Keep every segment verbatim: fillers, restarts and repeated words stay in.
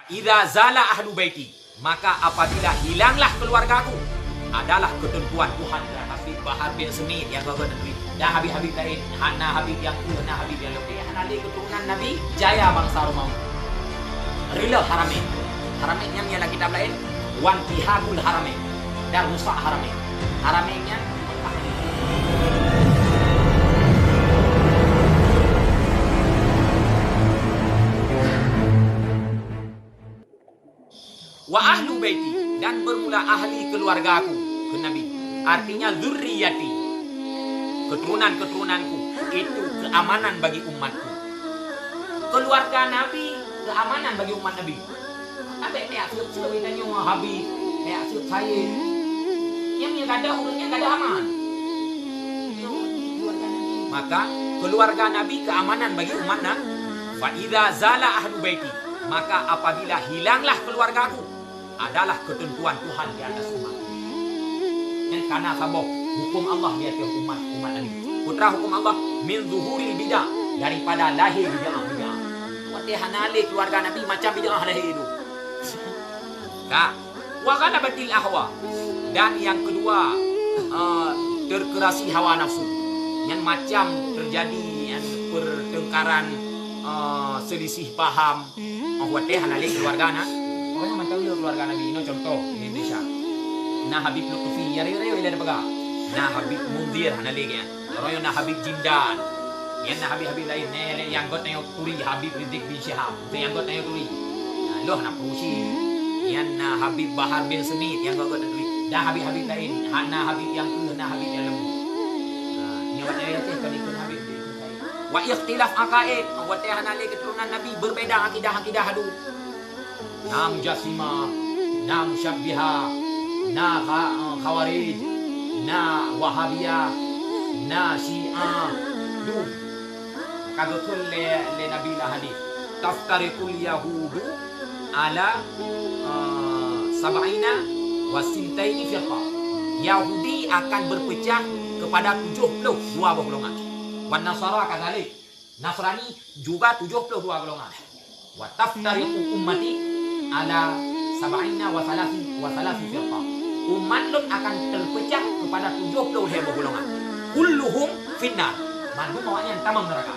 Idza zala ahlu baiti, maka apabila hilanglah keluargaku, adalah ketentuan Tuhan. Habib Bahar bin Smit nyang geuh neuturi, dan habib-habib laén, hana habib nyang keu, hana habib nyang leubeh, hana lé keturunan Nabi, jaya bansa Romawi. Reuloh Haramain. Haramain nyan ialah kitab laén, wantihakul Haramain, dan rusak Haramain. Haramain nyan Mekah. Wa ahlu baiti, dan bermula ahli keluargaku, kheun Nabi. Artinya zurriyati, keturunan-keturunanku, itu keamanan bagi umatku. Keluarga Nabi keamanan bagi umat Nabi. Abéh neujak seueb-seueb geutanyoe Habib, neujak seueb Sayyid. Nyang, nyang gadôh ureuëng nyan gadôh aman. Maka keluarga Nabi keamanan bagi umat Nabi. Fa idza zala ahlu baiti, maka apabila hilanglah keluargaku, adalah ketentuan Tuhan di atas umat. Nyan kana saboh hukum Allah di ateueh umat, umat Nabi. Peue teuma hukum Allah, min zuhuril bid'ah, daripada lahé bid'ah-bid'ah. Watée hana lé keluarga Nabi, macam bid'ah lahé tu. Ka. Wa ghalabatil ahwa. Dan yang kedua, eh, terkerasi hawa nafsu. Nyan macam terjadi nyan pertengkaran, eh, selisih paham. Oh, watée hana lé keluarga na. Pokoknya mantong lé keluarga Nabi. Inoe contoh di Indonesia. Na Habib Lutfi, ya, ya, ya, ya, ya, peugah. Na Habib Munzir hana lé nyan. Uroe nyoe na Habib Jindan. Nyan na habib-habib laén, nyan nyang göt tanyoe turi, Habib Rizik bin Syihab, nyang göt tanyoe turi. Nah, lheueh na Peurusi. Nyan na Habib Bahar bin Smit, nyang göt tanyoe turi. Dan habib-habib laén, hana habib nyang keu, hana habib nyang leumbut. Nah, nyoe watée nyoe teuh kon ikheun habib, ikheun sayeue. Wa ikhtilaf aqaid, watée hana lé keuturonan Nabi, berbeda akidah-akidah adu. Na Mujassimah, na Musyabbiha, na Kha-, Khawarij, na Wahabiyah, na Syiah. Dum. Ka geukheun lé, lé Nabi lam hadis, "Taftariqul yahudu ala, eh, sab'ina wa sintaini firqa." Yahudi akan berpecah kepada tujuh puluh dua boh golongan. Wan Nasara kadzalik. Nasrani juga tujuh puluh dua golongan. "Wa taftariqu ummati ala sab'ina wa salasi, wa salasi firqa." Umat lôn akan terpecah kepada tujuh puluh lhée boh golongan. "Kulluhum finnar." Mandum awak nyan tamong neuraka.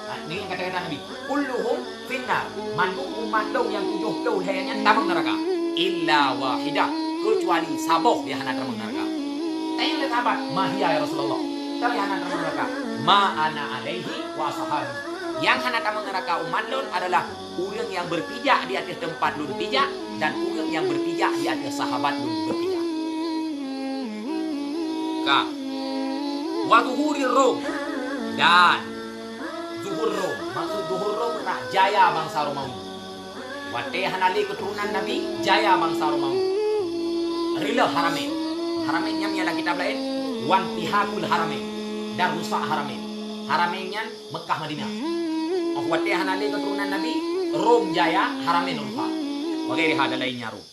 Nah, nyoe kata-kata Nabi, "Kulluhum finnar." Mandum umat lôn nyang tujoh ploh lhée nyan tamong neuraka. "Illa wahidah," keucuali saboh nyang hana tamong neuraka. Tanyong lé sahabat, "Ma hiya ya Rasulullah?" Soe nyang hana tamong neuraka? "Ma ana alaihi wa ashabi." Nyang hana tamong neuraka umat lôn adalah ureuëng nyang beupijak di ateueh teumpat lôn pijak dan ureuëng nyang beupijak di ateueh sahabat lôn beupijak. Ka. Wa zuhurir Rum. Dan zuhur Rom. Maksud zuhur Rom adalah jaya bansa Romawi. Watée hana lé keuturonan Nabi, jaya bansa Romawi. Reuloh Haramain. Haramain nyan ialah kitab laén, wantihakul Haramain, dan rusak Haramain. Haramain nyan Mekah Madinah. Oh, watée hana lé keuturonan Nabi, Rom jaya, Haramain rusak. Wa ghairiha, dan lainnya Rom.